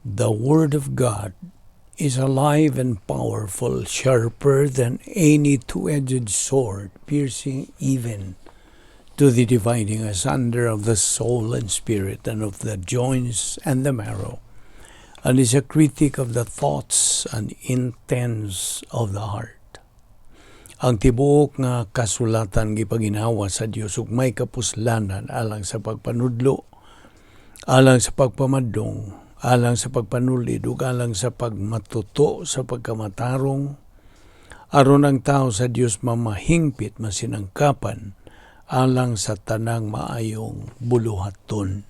The Word of God is alive and powerful, sharper than any two-edged sword, piercing even to the dividing asunder of the soul and spirit, and of the joints and the marrow, and is a critic of the thoughts and intents of the heart. Ang tibuok nga kasulatan gipaginhawa sa Dios ug may kapuslanan alang sa pagpanudlo, alang sa pagpamadong, alang sa pagpanulid ug alang sa pagmatuto sa pagkamatarong, aron ang tao sa Dios mamahingpit, masinangkapan alang sa tanang maayong buluhaton.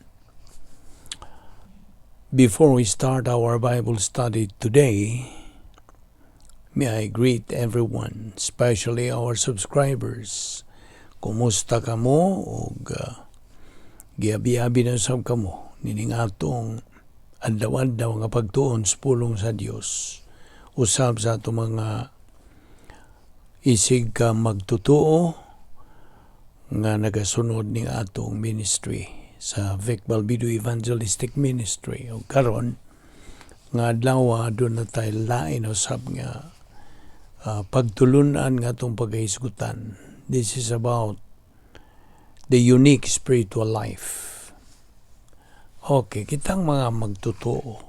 Before we start our Bible study today, may I greet everyone, especially our subscribers. Kumusta kamo ug giabi-abi na sab kamo nining atong adlaw-adlaw nga pagtuon sa pulong sa Dios. Usab sa atong mga isig ka magtutuo nga nagasunod ning atong ministry sa Vic Balbido Evangelistic Ministry. Ug karon nga adlaw, aduna tay lain usab nga pagtulunan nga atong pagkahisgutan. This is about the unique spiritual life. Okay, kitang mga magtotoo,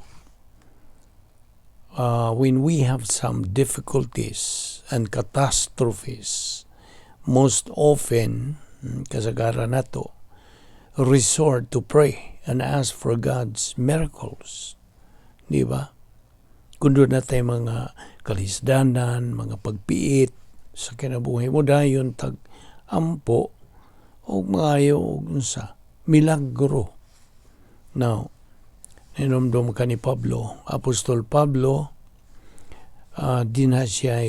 when we have some difficulties and catastrophes, most often, kasagaran nato, resort to pray and ask for God's miracles. Di ba? Kung duna tay mga kalisdanan, mga pagpiit sa kinabuhi mo, dayon tag ampo og mangayo og unsa, milagro. Now, ninomdom ka ni Pablo, Apostol Pablo, dinha siya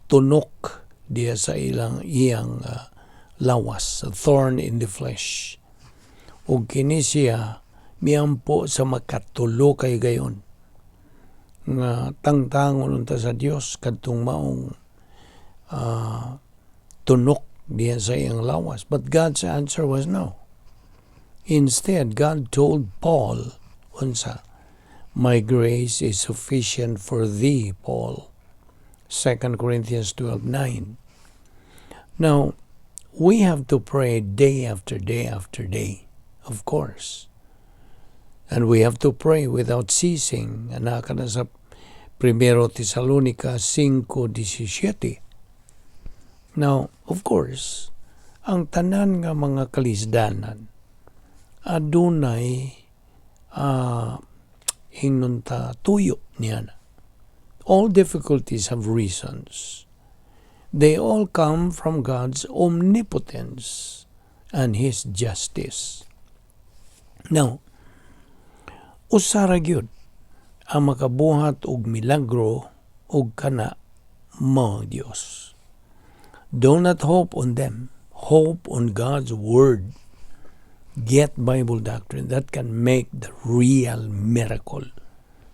tunok diya sa ilang iyang lawas, a thorn in the flesh. Ug kini siya miampo sa makatulo ka higayon nga tangtangon unta sa Dios kadtong maong tunok diya sa iyang lawas. But God's answer was no. Instead, God told Paul, unsa? "My grace is sufficient for thee, Paul." 2 Corinthians 12:9. Now, we have to pray day after day after day, of course. And we have to pray without ceasing. Ana kana sa Primero Tesalonica 5:17. Now, of course, ang tanan nga mga kalisdanan adunay ingnon ta tuyo niya. All difficulties have reasons. They all come from God's omnipotence and His justice. Now, usa ra gyud ang makabuhat og milagro og kana mao ang Dios. Do not hope on them. Hope on God's word. Get Bible doctrine that can make the real miracle.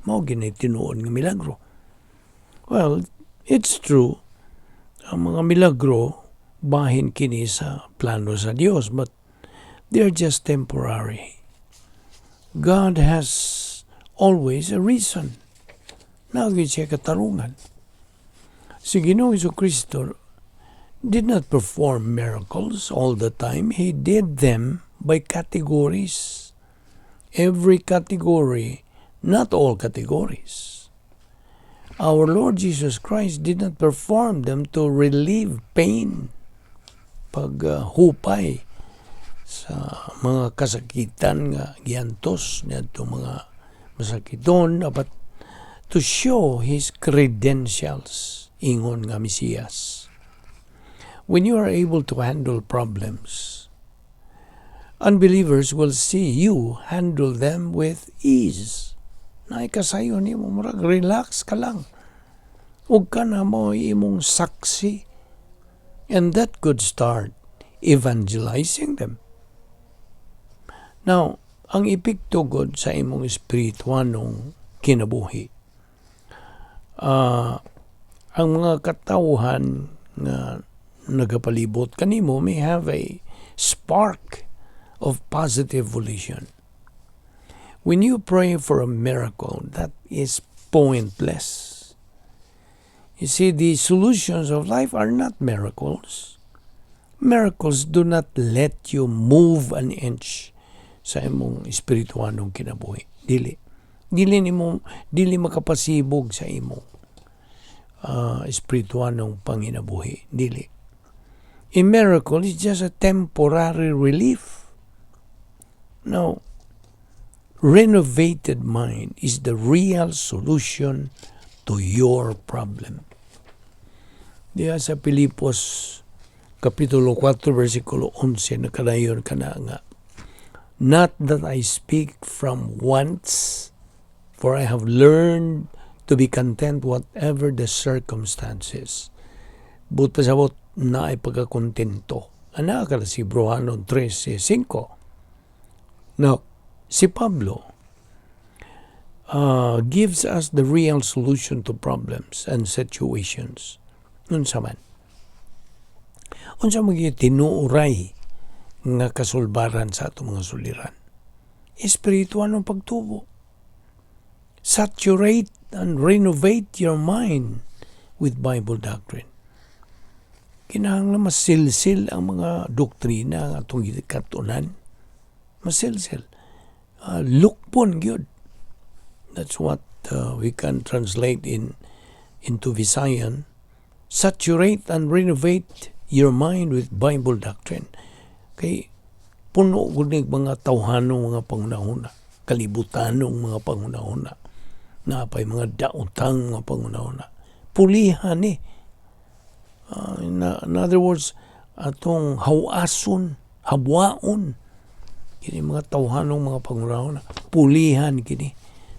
Mao gini tinuod nga milagro. Well, it's true. Ang mga milagro, bahin kini sa plano sa Dios, but they're just temporary. God has always a reason. Naa siya katarungan. Si Ginoong Kristo did not perform miracles all the time. He did them by categories. Every category, not all categories. Our Lord Jesus Christ did not perform them to relieve pain, paghupay sa mga kasakitan nga giantos niadto mga masakiton, but to show His credentials ingon nga Mesiyas. When you are able to handle problems, unbelievers will see you handle them with ease. Naay kasayo nimo, murag relax ka lang. Ug kana mao imong saksi. And that could start evangelizing them. Now, ang epekto gud sa imong espirituanong kinabuhi, ang mga katawhan nga nagapalibot kanimo may have a spark of positive volition. When you pray for a miracle, that is pointless. You see, the solutions of life are not miracles. Miracles do not let you move an inch sa imong espirituanong kinabuhi. Dili. Dili nimo dili makapasibog sa imong espirituanong panginabuhi. Dili. A miracle is just a temporary relief. No. Renovated mind is the real solution to your problem. Diya sa Pilipos Kapitulo 4, versikulo 11, nakadayon kana nga, "Not that I speak from wants, for I have learned to be content whatever the circumstances." Buot pasabot naay pagkakontento. Ana ka si Hebreohanon 13:5. Now, si Pablo gives us the real solution to problems and situations. Unsa man? Unsa man tinuoray nga kasulbaran sa atong mga suliran? Espiritual ng pagtubo. Saturate and renovate your mind with Bible doctrine. Kinahanglan masilsil ang mga doktrina nga atong gikatunan. Masilsil. Lukpon gyud. That's what we can translate in into Visayan. Saturate and renovate your mind with Bible doctrine. Kay puno gud ni mga tawhanong mga panghunahuna, kalibutanong mga panghunahuna, napay mga daotang mga panghunahuna. Pulihan ni. In other words, atong hawason, habwaon kini mga tawhanong mga panghunahuna, pulihan kini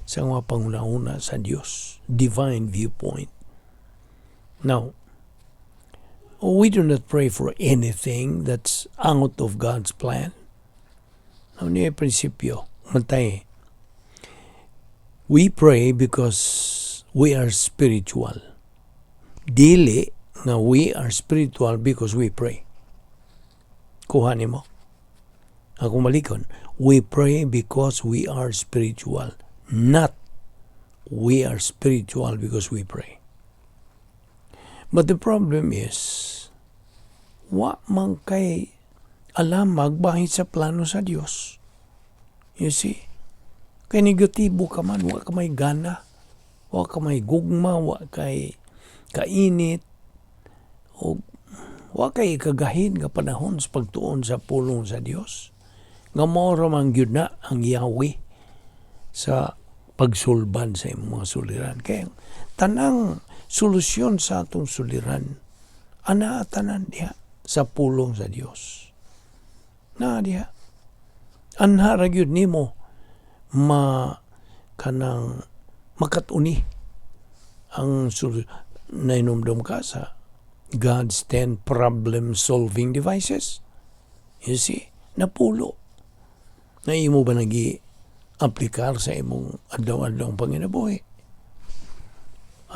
sa mga panghunahuna sa Dios, divine viewpoint. Now, we do not pray for anything that's out of God's plan. Now, niya prinsipyo, matay. We pray because we are spiritual. Dili nga we are spiritual because we pray. Kuha nimo. Ako malikon. We pray because we are spiritual, not we are spiritual because we pray. But the problem is, wa man kay alamag bahin sa plano sa Dios. You see? Kay negatibo ka man, wa ka may gana, wa ka may gugma, wa kay kainit, o wa kay kagahin nga panahon sa pagtuon sa pulong sa Dios. Nga mao ra man gyud na ang Yahweh sa pagsulban sa imong mga suliran. Kaya tanang solusyon sa atong suliran, ana tanan diha sa pulong sa Dios. Na diha. Anha ra gyud nimo ma kanang makatuni ang nainomdom ka sa God's 10 problem solving devices. You see, napulo. Na imo ba nagi aplikar sa imong adlaw-adlaw panginabuhi?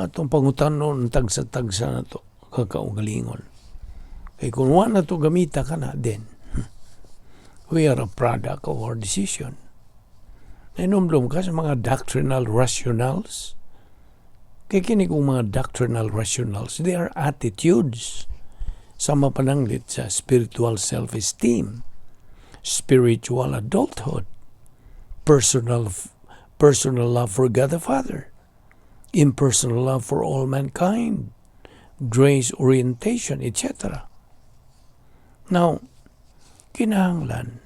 Atong pangutanon tagsa-tagsa na to kakaugalingon. Kay kung wa na to gamita ka na, then we are a product of our decision. Nainomdom ka sa mga doctrinal rationales? Kay kini kung mga doctrinal rationales, they are attitudes sa mapananglit sa spiritual self-esteem, spiritual adulthood, personal love for God the Father, impersonal love for all mankind, grace orientation, etc. Now, kinahanglan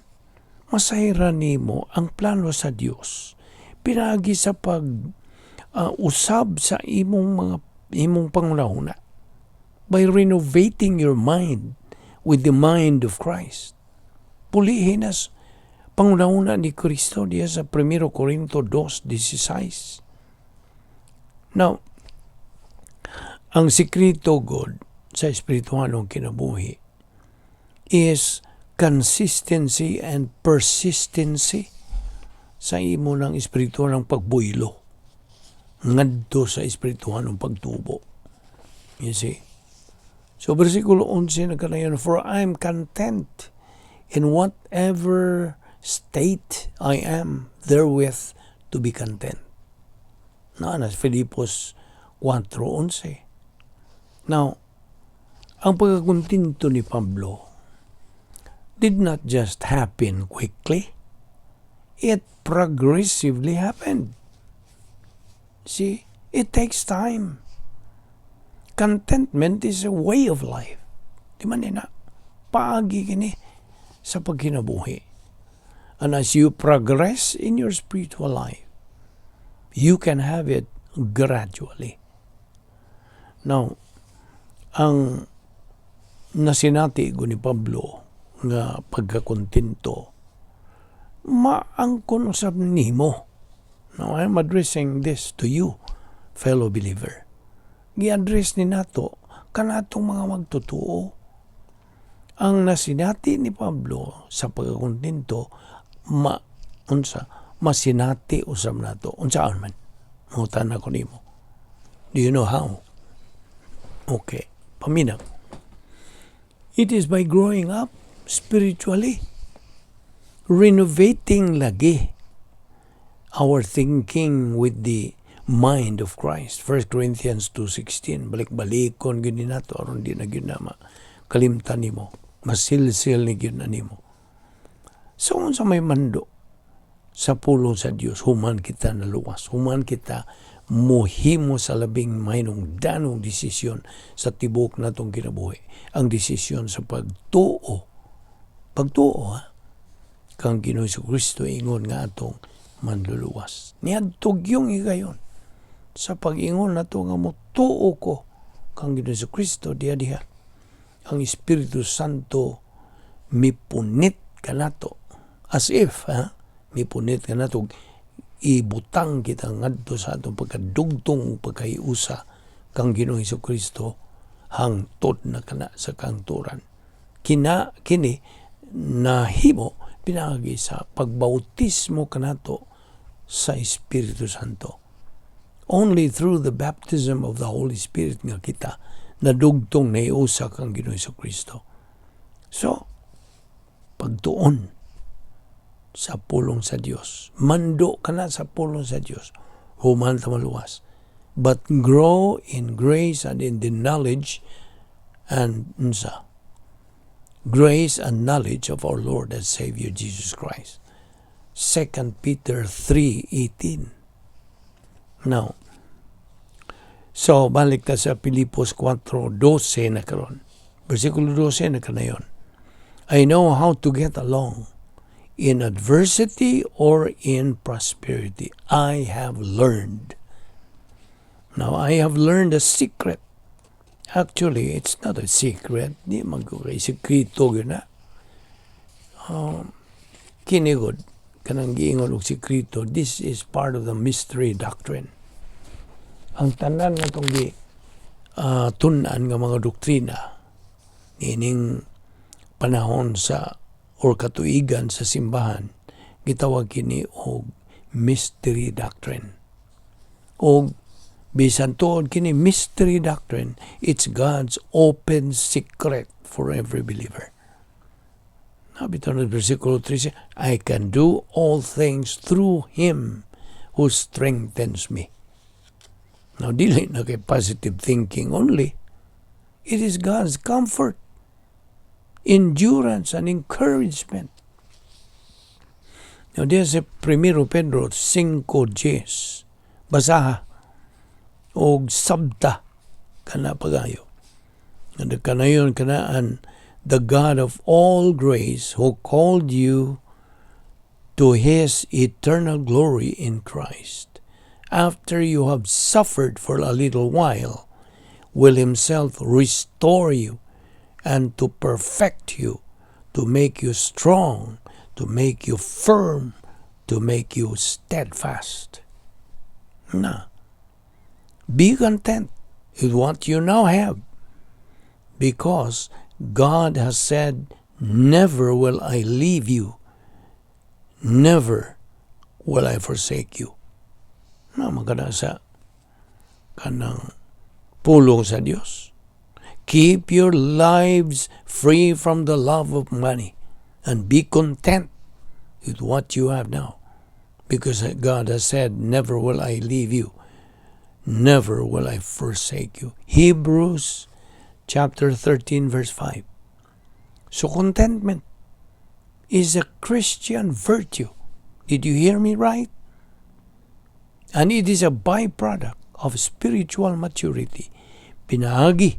masayran nimo ang plano sa Dios pinaagi sa pag usab sa imong mga imong panghunahuna by renovating your mind with the mind of Christ. Pulihin nas panghunahuna ni Kristo diya sa 1 Corinto 2:16. Now, ang sikreto god sa espiritualong kinabuhi is consistency and persistency sa imo ng espiritual pagbuylo ngadto sa espiritualong pagtubo. You see? So, versikulo 11 nagkanayon, "For I am content in whatever state, I am therewith to be content. Naa na Filipos 4:11. Now, ang pagkakontento ni Pablo did not just happen quickly. It progressively happened. See, it takes time. Contentment is a way of life. Di man na paagi kini sa pagkinabuhi. And as you progress in your spiritual life, you can have it gradually. Now, ang nasinati ko ni Pablo nga pagkakontento, maangkon usab nimo. Now, I'm addressing this to you, fellow believer. Gi-address ni nato kanatong mga magtotoo. Ang nasinati ni Pablo sa pagkakontento, ma unsa masinati usab nato. Unsaon man? Mangutana ko nimo. Do you know how? Okay, paminaw. It is by growing up spiritually, renovating lagi our thinking with the mind of Christ. 1 Corinthians 2:16. Balik-balikon gyud ni nato aron di na gyud na kalimtan nimo. Masilsil ni gyud na nimo. So unsa may mando sa pulong sa Dios, human kita naluwas, human kita muhimo sa labing mahinungdanong desisyon sa tibok natong kinabuhi. Ang desisyon sa pagtuo. Pagtuo ha, kang Ginoo Kristo ingon nga atong manluluwas. Niadto gyung higayon sa pag-ingon nato nga motuo ko kang Ginoo Kristo, diha diha ang Espiritu Santo mipunit kanato, as if ha, mipunit kanato, ibutang kita ngadto sa atong pagkadugtong, pagkahiusa kang Ginoo Kristo hangtod na kana sa kangturan. Kina kini nahimo pinaagi sa pagbautismo kanato sa Espiritu Santo. Only through the baptism of the Holy Spirit nga kita nadugtong nahiusa kang Ginoo Kristo. So, pagtuon sa pulong sa Dios. Mando ka na sa pulong sa Dios. Human ta maluwas. But grow in grace and in the knowledge and unsa? Grace and knowledge of our Lord and Savior Jesus Christ. 2 Peter 3:18. Now, so balik ta sa Pilipos 4:12 na karon. Versikulo 12 na kanayon. "I know how to get along in adversity or in prosperity. I have learned." Now, I have learned a secret. Actually, it's not a secret. Di man ko kay sekreto gyud na. Kini gud, kanang giingon og sekreto, this is part of the mystery doctrine. Ang tanan nga itong gi tun-an nga mga doktrina niining panahon sa or katuigan sa simbahan, gitawag kini og mystery doctrine. Og bisan tuod kini mystery doctrine, it's God's open secret for every believer. Nabito na versikulo 13, "I can do all things through Him who strengthens me." Now, dili na kay positive thinking only. It is God's comfort, endurance, and encouragement. Now, diya sa 1 Pedro 5:10, basaha og sabta kana pagayo. And kanayon kanaan, "The God of all grace, who called you to His eternal glory in Christ, after you have suffered for a little while, will Himself restore you and to perfect you, to make you strong, to make you firm, to make you steadfast." Na. Be content with what you now have, because God has said, "Never will I leave you, never will I forsake you." Na magana sa kanang pulong sa Dios. Keep your lives free from the love of money and be content with what you have now. Because God has said, "Never will I leave you, never will I forsake you." Hebrews chapter 13, verse 5. So contentment is a Christian virtue. Did you hear me right? And it is a byproduct of spiritual maturity. Pinaagi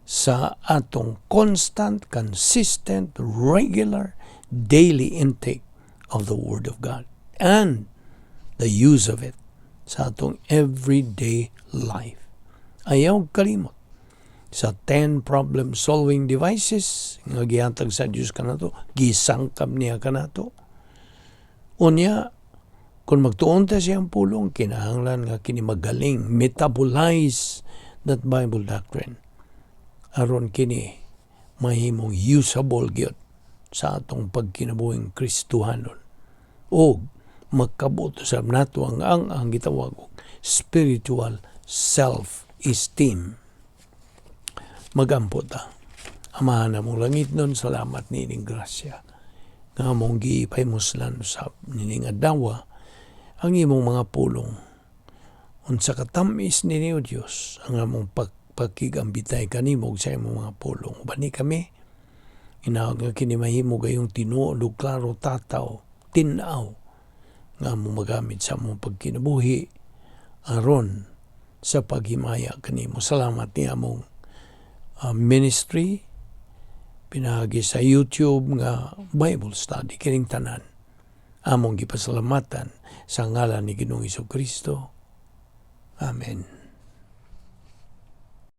sa atong constant, consistent, regular, daily intake of the Word of God and the use of it sa atong everyday life. Ayaw kalimot sa 10 problem-solving devices nga gihatag sa Dios kanato, gisangkap niya kanato. Unya, kung magtuon ta sa iyang pulong, kinahanglan nga kini magaling, metabolize that Bible doctrine. Aron kini mahimong usable gyud sa atong pagkinabuhing Kristohanon. O magkabot sa nato ang gitawag og spiritual self-esteem. Magampo ta. Amahan namong langitnon, salamat niining grasya nga among gipahimuslan sa nining adlaw ang imong mga pulong. Unsa katamis nini, O Dios, ang among pagpakigambitay kanimo ug sa imong mga pulong. Ubani kami, inaog nga kini mahimo gayong tinuod ug klaro tataw, tin-aw nga among magamit sa among pagkinabuhi aron sa paghimaya kanimo. Salamat ni among ministry pinaagi sa YouTube nga Bible study. Kining tanan among gipasalamatan sa ngalan ni Ginoong Kristo. Amen.